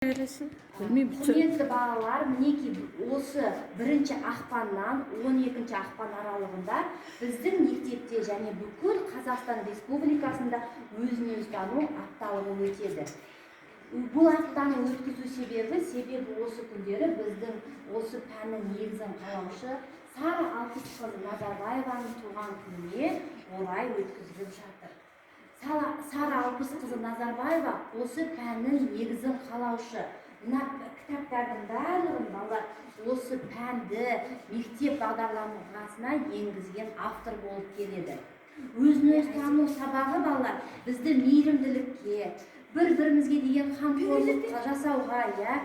Бересің, білмеймін. Құрметті балалар, мінекей, осы 1 ақпаннан 12 ақпан аралығында біздің мектепте және бүкіл Қазақстан Республикасында өзін өзі тану апталығы өтеді. Бұл аптаны өткізу себебі осы күндері біздің осы пәннің негізін қалаушы Сара Алпысқызы Назарбаеваның туған күніне орай өткізіліп жатыр. Сара Алпысқызы Назарбаева осы пәннің негізін қалаушы. Мына кітаптардың барлығын, балалар, осы пәнді мектеп бағдарламасына енгізген автор болып келеді. Өзін өзі тану сабағы, балалар, бізді мейірімділікке, бір бірімізге деген қамқорлық жасауға, иә,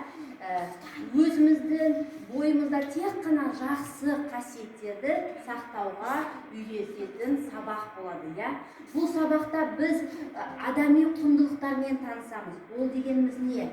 өзіміздің бойымызда тек қана жақсы қасиеттерді сақтауға үйрететін сабақ болады, иә. Бұл сабақта біз адами құндылықтармен танысамыз. Ол дегеніміз не?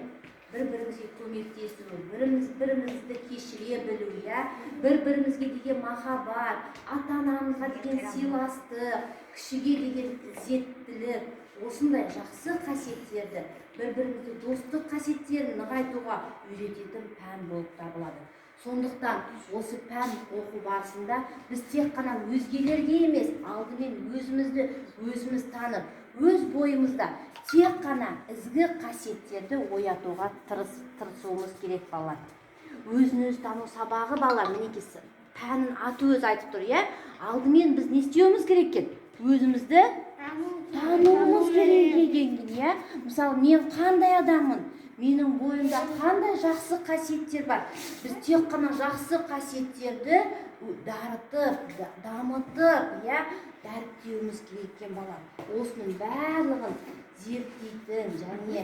Бір бірімізге көмектесу, біріміз бірімізді кешіре білу, иә, бір бірімізге деген махаббат, ата анамызға деген сыйластық, кішіге деген ізеттілік, осындай жақсы қасиеттерді, бір бірімізді достық қасиеттерін нығайтуға үйрететін пән болып табылады. Сондықтан осы пән оқу барысында біз тек қана өзгелерге емес, алдымен өзімізді өзіміз танып, өз бойымызда тек қана ізгі қасиеттерді оятуға тырысуымыз керек, балалар. Өзін өзі тану сабағы, балалар, мінекей, пәннің аты өзі айтып тұр, иә. Алдымен біз не істеуіміз керек екен? Өзімізді тануымыз керек екен, иә. Мысалы, мен қандай адаммын, менің бойымда қандай жақсы қасиеттер бар? Біз тек қана жақсы қасиеттерді дарытып, дамытып, иә, дәріптеуіміз керек екен, балалар. Осының барлығын зерттейтін және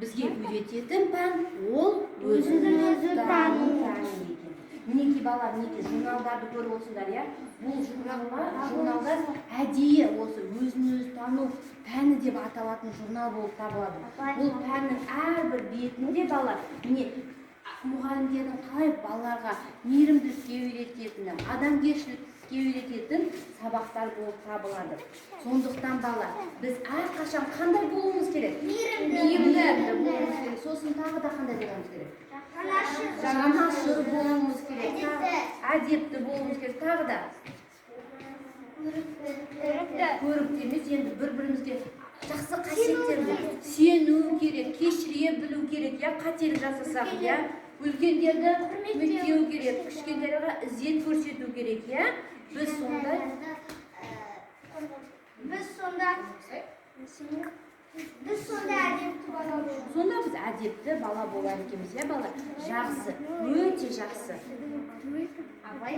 бізге үйрететін пән ол өзін өзі тану пәні екен. Мінекей, балалар, мінекей, журналдарды көріп отырсыңдар, иә. Бұл журналдар әдейі осы өзін өзі тану пәні деп аталатын журнал болып табылады. Бұл пәннің әрбір бетінде, балалар, міне, мұғалімдердің қалай балаларға мейірімділікке үйрететіні, адамгершілікке үйрететін сабақтар болып табылады. Сондықтан, балалар, біз әрқашан қандай болуымыз керек? Мейірімді болуымыз керек. Сосын тағы да қандай болуымыз керек? Жанашыр болуымыз керек. Әдепті болуымыз керек. Тағы да көрікті емес енді, бір бірімізге жақсы қасиеттер, сену керек, кешіре білу керек, иә, қателік жасасақ, иә, үлкендерді құрметтеу керек, кішкентайларға ізет көрсету керек, иә. Біз сондай Біз сонда әдепті бала боламыз. Сонда біз әдепті бала болады екенбіз, иә, балалар. Жақсы, өте жақсы. Абай.